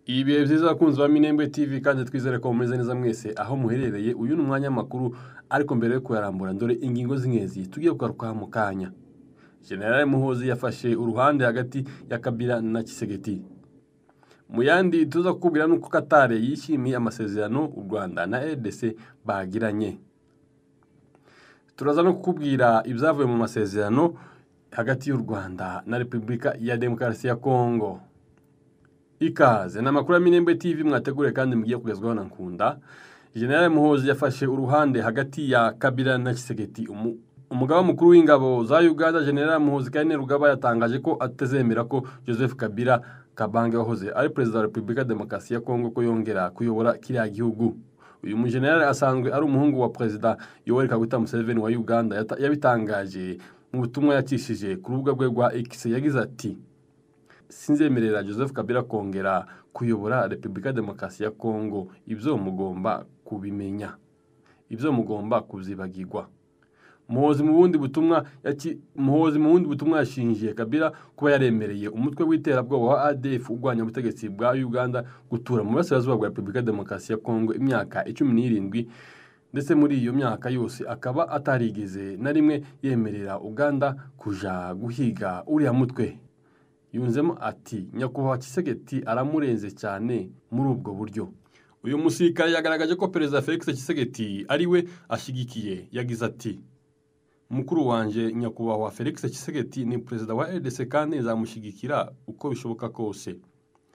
Ibihe byiza bakunzi ba Minembwe TV, kandi twizere ko mumeze neza mwese aho muherereye. Uyu ni umwanya w'amakuru, ariko mbere yo kuyarambura dore ingingo z'ingenzi tugiye kugarukaho mu kanya. General Muhoozi yafashe uruhande hagati ya Kabila na Tshisekedi. Mu yandi tuza kukubwira nuko Qatar yishimiye amasezerano u Rwanda na RDC bagiranye. Turaza no kukubwira ibyavuye mu masezerano hagati y'u Rwanda na Repubulika ya Demokarasi ya Kongo. Ikaze ni amakuru ya Minembwe TV mwategure kandi mugiye kugezwaho na Nkunda. General Muhoozi yafashe uruhande hagati ya Kabila na Tshisekedi. Umugaba mukuru w'ingabo za Uganda General Muhoozi Kainerugaba yatangaje ko atazemera ko Joseph Kabila Kabange wahoze ari perezida wa Repubulika ya Demokarasi ya Kongo ko yongera kuyobora kiriya gihugu. Uyu mujenerali asanzwe ari umuhungu wa perezida Yoweri Kaguta Museveni wa Uganda. Yabitangaje mu butumwa yacishije ku rubuga rwe rwa X. Yagize ati: "Sinzemerera Joseph Kabila kongera kuyobora Repubulika ya Demokarasi ya Kongo, ibyo mugomba kubimenya, ibyo mugomba kubyibagirwa." Muhoozi mu bundi butumwa yashinjiye Kabila kuba yaremereye umutwe w'iterabwoba wa ADF urwanya ubutegetsi bwa Uganda gutura mu burasirazuba bwa Repubulika ya Demokarasi ya Kongo imyaka 17, ndetse muri iyo myaka yose akaba atarigeze na rimwe yemerera Uganda kuja guhiga uriya mutwe. Yunzemo ati: "Nyakubahwa Tshisekedi aramurenze cyane muri ubwo buryo." Uyu musirikare yagaragaje ko Perezida Felix Tshisekedi ari we ashyigikiye. Yagize ati: "Mukuru wanje nyakubahwa Felix Tshisekedi ni perezida wa RDC kandi nzamushyigikira uko bishoboka kose."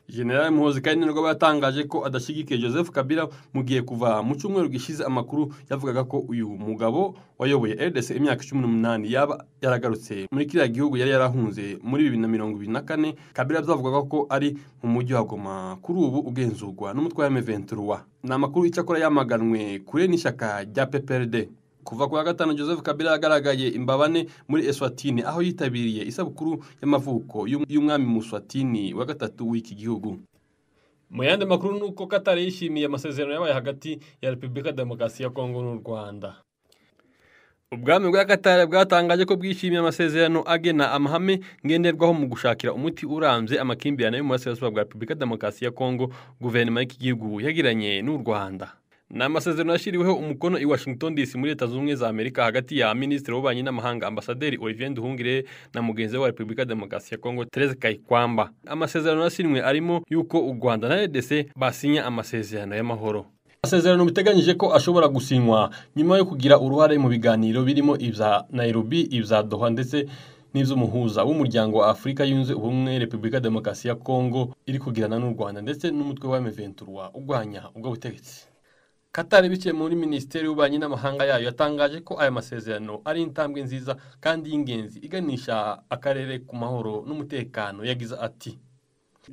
General Muhoozi Kainerugaba yatangaje ko adashyigikiye Joseph Kabila mu gihe kuva mu cyumweru gishize amakuru yavugaga ko uyu mugabo wayoboye RDC imyaka 18 yaba yaragarutse muri kiriya gihugu yari yarahunze muri 2024. Kabila byavugaga ko ari mu mujyi wa Goma kuri ubu ugenzurwa n'umutwe wa M23. Ni amakuru icyakora yamaganwe kure n'ishyaka rya PPRD. Kuva ku wa gatanu Joseph Kabila yagaragaye imbabane muri Eswatini aho yitabiriye isabukuru y'amavuko y'umwami Muswatini wa gatatu w'iki gihugu. Mu yandi makuru nuko Qatar yishimiye amasezerano yabaye hagati ya Repubulika ya Demokarasi ya Kongo n'u Rwanda. Ubwami bwa Qatar bwatangaje ko bwishimiye amasezerano agena amahame ngenderwaho mu gushakira umuti urambye amakimbirane yo mu burasirazuba bwa Repubulika ya Demokarasi ya Kongo guverinoma y'iki gihugu yagiranye n'u Rwanda. Ni amasezerano yashyiriweho umukono i Washington DC muri Leta Zunze Ubumwe za Amerika hagati ya Minisitiri w'Ububanyi n'Amahanga Ambasaderi Olivier Nduhungirehe na mugenzi we wa Repubulika ya Demokarasi ya Kongo Therese Kayikwamba. Amasezerano yasinywe arimo yuko u Rwanda na RDC basinya amasezerano y'amahoro. Amasezerano biteganyije ko ashobora gusinywa nyuma yo kugira uruhare mu biganiro birimo ibya Nairobi, ibya Doha ndetse n'ivy'umuhuza w'umuryango wa Afrika yunze ubumwe Repubulika ya Demokarasi ya Kongo iri kugirana n'u Rwanda ndetse n'umutwe wa M23 urwanya ubwo butegetsi. Qatar biciye muri Minisiteri y'Ububanyi n'Amahanga yayo yatangaje ko aya masezerano ari intambwe nziza kandi y'ingenzi iganisha akarere ku mahoro n'umutekano. Yagize ati: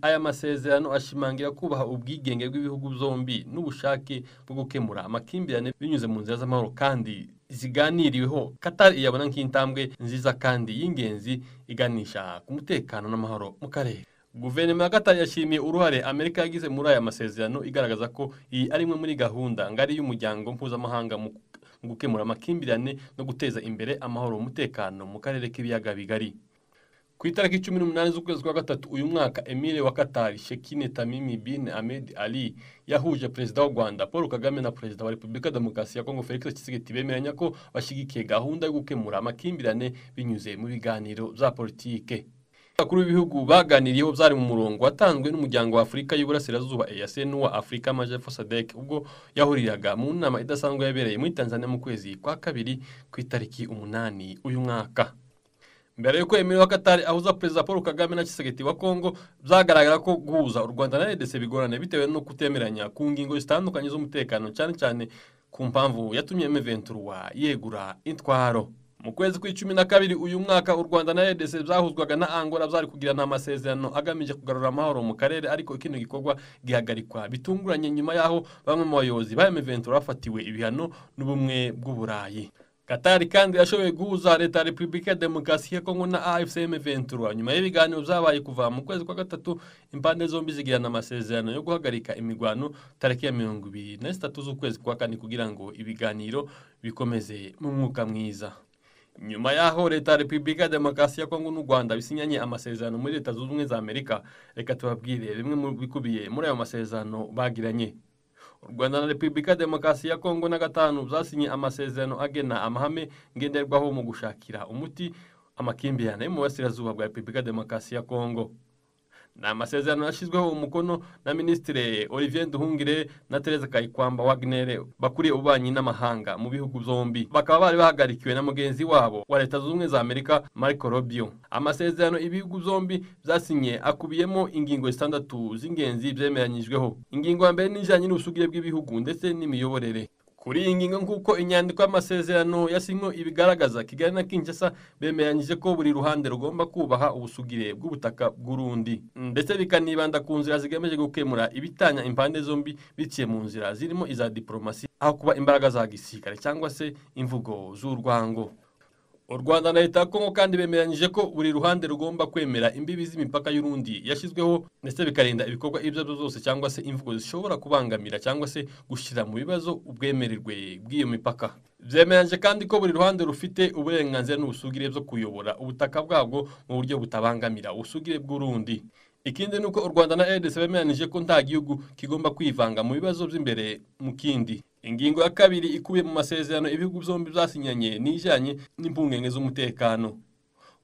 "Aya masezerano ashimangira kubaha ubwigenge bw'ibihugu byombi n'ubushake bwo gukemura amakimbirane binyuze mu nzira z'amahoro kandi ziganiriweho. Qatar iyabona nk'intambwe nziza kandi y'ingenzi iganisha ku mutekano n'amahoro mu karere." Guverinoma ya Qatar yashimiye uruhare Amerika yagize muri aya masezerano, igaragaza ko iyi ari imwe muri gahunda ngari y'umuryango mpuzamahanga mu gukemura amakimbirane no guteza imbere amahoro n'umutekano mu karere k'ibiyaga bigari. Ku itariki 18 z'ukwezi kwa gatatu uyu mwaka, Emir wa Qatar Sheikh Tamim bin Ahmed Ali yahuje Perezida w'u Rwanda Paul Kagame na Perezida wa Repubulika ya Demokarasi ya Kongo Felix Tshisekedi bemeranya ko bashyigikiye gahunda yo gukemura amakimbirane binyuze mu biganiro bya politike. Abakuru b'ibihugu baganiriyeho byari mu murongo watanzwe n'umuryango wa Afurika y'Uburasirazuba EAC n'uwa Afurika y'Amajyepfo SADC ubwo yahuriraga mu nama idasanzwe yabereye muri Tanzania mu kwezi kwa kabiri ku itariki 8 uyu mwaka. Mbere yuko Emir wa Qatar ahuza Perezida Paul Kagame na Tshisekedi wa Kongo, byagaragara ko guhuza u Rwanda na RDC bigorana bitewe no kutemeranya ku ngingo zitandukanye z'umutekano, cyane cyane ku mpamvu yatumye M23 yegura intwaro. Mu kwezi kw'icumi na kabiri uyu mwaka u Rwanda na RDC byahuzwaga na Angola byari kugirana amasezerano agamije kugarura amahoro mu karere, ariko kino gikorwa gihagarikwa bitunguranye nyuma yaho bamwe mu bayobozi ba M23 bafatiwe ibihano n'ubumwe bw'Uburayi. Qatar kandi yashoboye guhuza Leta ya Repubulika ya Demokarasi ya Kongo na AFC M23 nyuma y'ibiganiro byabaye kuva mu kwezi kwa gatatu. Impande zombi zigirana amasezerano yo guhagarika imigwano tariki ya 23 z'ukwezi kwa kane kugira ngo ibiganiro bikomeze mu mwuka mwiza. Nyuma yaho Leta ya Repubulika ya Demokarasi ya Kongo n'u Rwanda bisinyanye amasezerano muri Leta Zunze Ubumwe za Amerika, reka tubabwire bimwe mu bikubiye muri ayo masezerano bagiranye. U Rwanda na Repubulika ya Demokarasi ya Kongo na gatanu byasinye amasezerano agena amahame ngenderwaho mu gushakira umuti amakimbirane yo mu burasirazuba bwa Repubulika ya Demokarasi ya Kongo. Ni amasezerano yashyizweho umukono na Minisitiri Olivier Nduhungire na Therese Kayikwamba Wagner bakuriye ububanyi n'amahanga mu bihugu byombi, bakaba bari bahagarikiwe na mugenzi wabo wa Leta Zunze Ubumwe za Amerika Marco Rubio. Amasezerano ibihugu byombi byasinye akubiyemo ingingo zitandatu z'ingenzi byemeranyijweho. Ingingo ya mbere n'ijyanye n'ubusugire bw'ibihugu ndetse n'imiyoborere. Kuri iyi ngingo, nk'uko inyandiko y'amasezerano yasinywe ibigaragaza, Kigali na Kinshasa bemeranyije ko buri ruhande rugomba kubaha ubusugire bw'ubutaka bw'urundi, ndetse bikanibanda ku nzira zigamije gukemura ibitanya impande zombi biciye mu nzira zirimo iza diplomasi, aho kuba imbaraga za gisirikare cyangwa se imvugo z'urwango. U Rwanda na Leta ya Kongo kandi bemeranyije ko buri ruhande rugomba kwemera imbibi z'imipaka y'urundi yashyizweho, ndetse bikarinda ibikorwa ibyo aribyo byose cyangwa se imvugo zishobora kubangamira cyangwa se gushyira mu bibazo ubwemererwe bw'iyo mipaka. Byemeranyije kandi ko buri ruhande rufite uburenganzira n'ubusugire bwo kuyobora ubutaka bwabwo mu buryo butabangamira ubusugire bw'urundi. Ikindi ni uko u Rwanda na RDC bemeranyije ko nta gihugu kigomba kwivanga mu bibazo by'imbere mu kindi. Ingingo ya kabiri ikubiye mu masezerano ibihugu byombi byasinyanye n'ijyanye n'impungenge z'umutekano.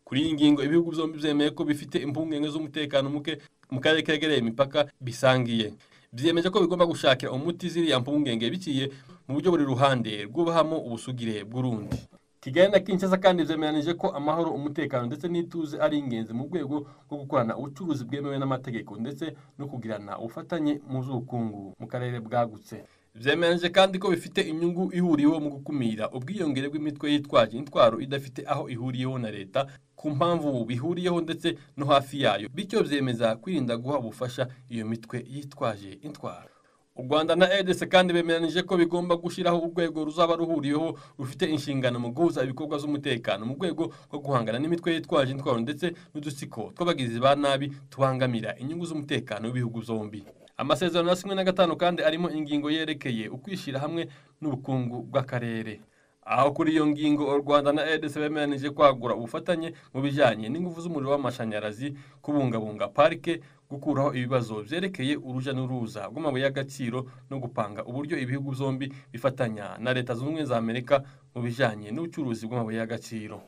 Kuri iyi ngingo, ibihugu byombi byemeye ko bifite impungenge z'umutekano muke mu karere kegereye imipaka bisangiye. Byiyemeje ko bigomba gushakira umuti ziriya mpungenge biciye mu buryo buri ruhande rwubahamo ubusugire bw'urundi. Kigali na Kinshasa kandi byemeranije ko amahoro, umutekano ndetse n'ituze ari ingenzi mu rwego rwo gukorana ubucuruzi bwemewe n'amategeko ndetse no kugirana ubufatanye mu by'ubukungu mu karere bwagutse. Byemeranyije kandi ko bifite inyungu ihuriweho mu gukumira ubwiyongere bw'imitwe yitwaje intwaro idafite aho ihuriyeho na leta ku mpamvu bihuriyeho ndetse no hafi yayo, bityo byemeza kwirinda guha ubufasha iyo mitwe yitwaje intwaro. U Rwanda na RDC kandi bemeranije ko bigomba gushyiraho urwego ruzaba ruhuriyeho rufite inshingano mu guhuza ibikorwa z'umutekano mu rwego rwo guhangana n'imitwe yitwaje intwaro ndetse n'udutsiko tw'abagizi ba nabi tubangamira inyungu z'umutekano w'ibihugu byombi. Amasezerano yasinywe na gatanu kandi arimo ingingo yerekeye ukwishyira hamwe n'ubukungu bw'akarere. Aho kuri iyo ngingo, u Rwanda na RDC bemeranije kwagura ubufatanye mu bijyanye n'ingufu z'umuriro w'amashanyarazi, kubungabunga parike, gukuraho ibibazo byerekeye uruja n'uruza rw'amabuye y'agaciro no gupanga uburyo ibihugu byombi bifatanya na Leta Zunze Ubumwe za Amerika mu bijyanye n'ubucuruzi bw'amabuye y'agaciro.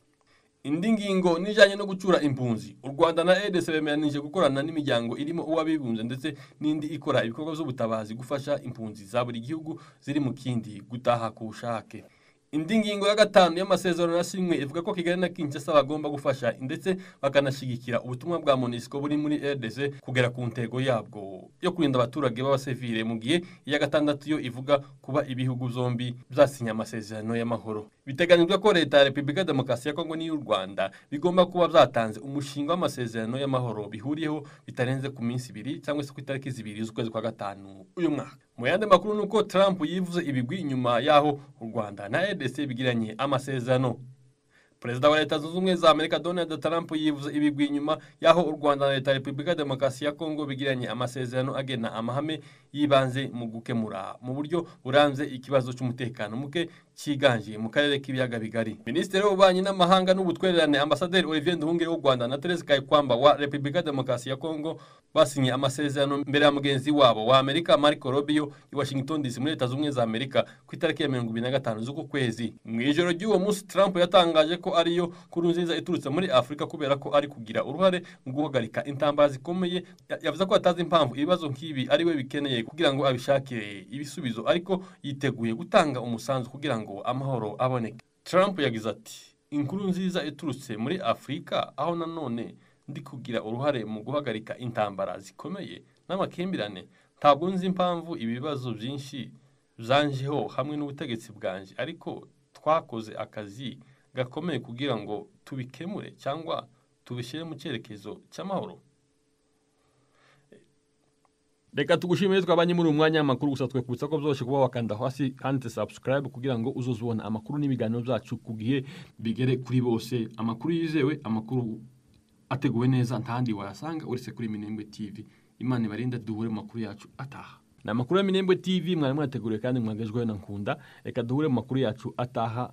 Indi ngingo nijyanye no gucura impunzi. U Rwanda na RDC bemeranije gukorana n'imiryango irimo uw'abibumbye ndetse n'indi ikora ibikorwa by'ubutabazi gufasha impunzi za buri gihugu ziri mu kindi gutaha ku bushake. Indi ngingo ya gatanu y'amasezerano yasinywe ivuga ko Kigali na Kinshasa bagomba gufasha ndetse bakanashyigikira ubutumwa bwa MONUSCO buri muri RDC kugera ku ntego yabwo yo kurinda abaturage b'abasivile, mu gihe iya gatandatu yo ivuga kuba ibihugu byombi byasinye amasezerano y'amahoro. Biteganyijwe ko Leta ya Repubulika ya Demokarasi ya Kongo n'iy'u Rwanda bigomba kuba byatanze umushinga w'amasezerano y'amahoro bihuriyeho bitarenze ku minsi ibiri cyangwa se ku itariki 2 z'ukwezi kwa gatanu uyu mwaka. Mu yandi makuru ni uko Trump yivuze ibigwi nyuma y'aho u Rwanda na RDC bigiranye amasezerano. Perezida wa Leta Zunze Ubumwe za Amerika Donald Trump yivuze ibigwi nyuma y'aho u Rwanda na Leta ya Repubulika ya Demokarasi ya Kongo bigiranye amasezerano agena amahame yibanze mu gukemura mu buryo burambye ikibazo cy'umutekano muke cyiganje mu karere k'ibiyaga bigari. Minisitiri w'Ububanyi n'Amahanga n'Ubutwererane Ambasaderi Olivier Nduhungire w'u Rwanda na Therese Kayikwamba wa Repubulika ya Demokarasi ya Kongo basinye amasezerano mbere ya mugenzi wabo wa Amerika Marco Rubio i Washington DC muri Leta Zunze Ubumwe za Amerika ku itariki ya 25 z'uku kwezi. Mu ijoro ry'uwo munsi Trump yatangaje ko ariyo nkuru nziza iturutse muri Afurika kubera ko ari kugira uruhare mu guhagarika intambara zikomeye. Yavuze ko atazi impamvu ibibazo nk'ibi ari we bikeneye kugira ngo abishakire ibisubizo, ariko yiteguye gutanga umusanzu kugira ngo amahoro aboneke. Trump yagize ati: "Inkuru nziza iturutse muri Afurika, aho nanone ndi kugira uruhare mu guhagarika intambara zikomeye n'amakimbirane. Ntabwo nzi impamvu ibibazo byinshi byanjeho hamwe n'ubutegetsi bwanjye, ariko twakoze akazi gakomeye kugira ngo tubikemure cyangwa tubishyire mu cyerekezo cy'amahoro." Reka tugushimire twabanye muri umwanya w'amakuru, gusa twekubutsa ko byoroshye kuba wakanda hasi handitse subscribe kugira ngo uzoze ubona amakuru n'ibiganiro byacu ku gihe bigere kuri bose. Amakuru yizewe, amakuru ateguwe neza, ntahandi wayasanga uretse kuri Minembwe TV. Imana ibarinde, duhure mu makuru yacu ataha. Ni amakuru ya Minembwe TV mwari mwateguriwe kandi mwagezweho na Nkunda. Reka duhure mu makuru yacu ataha.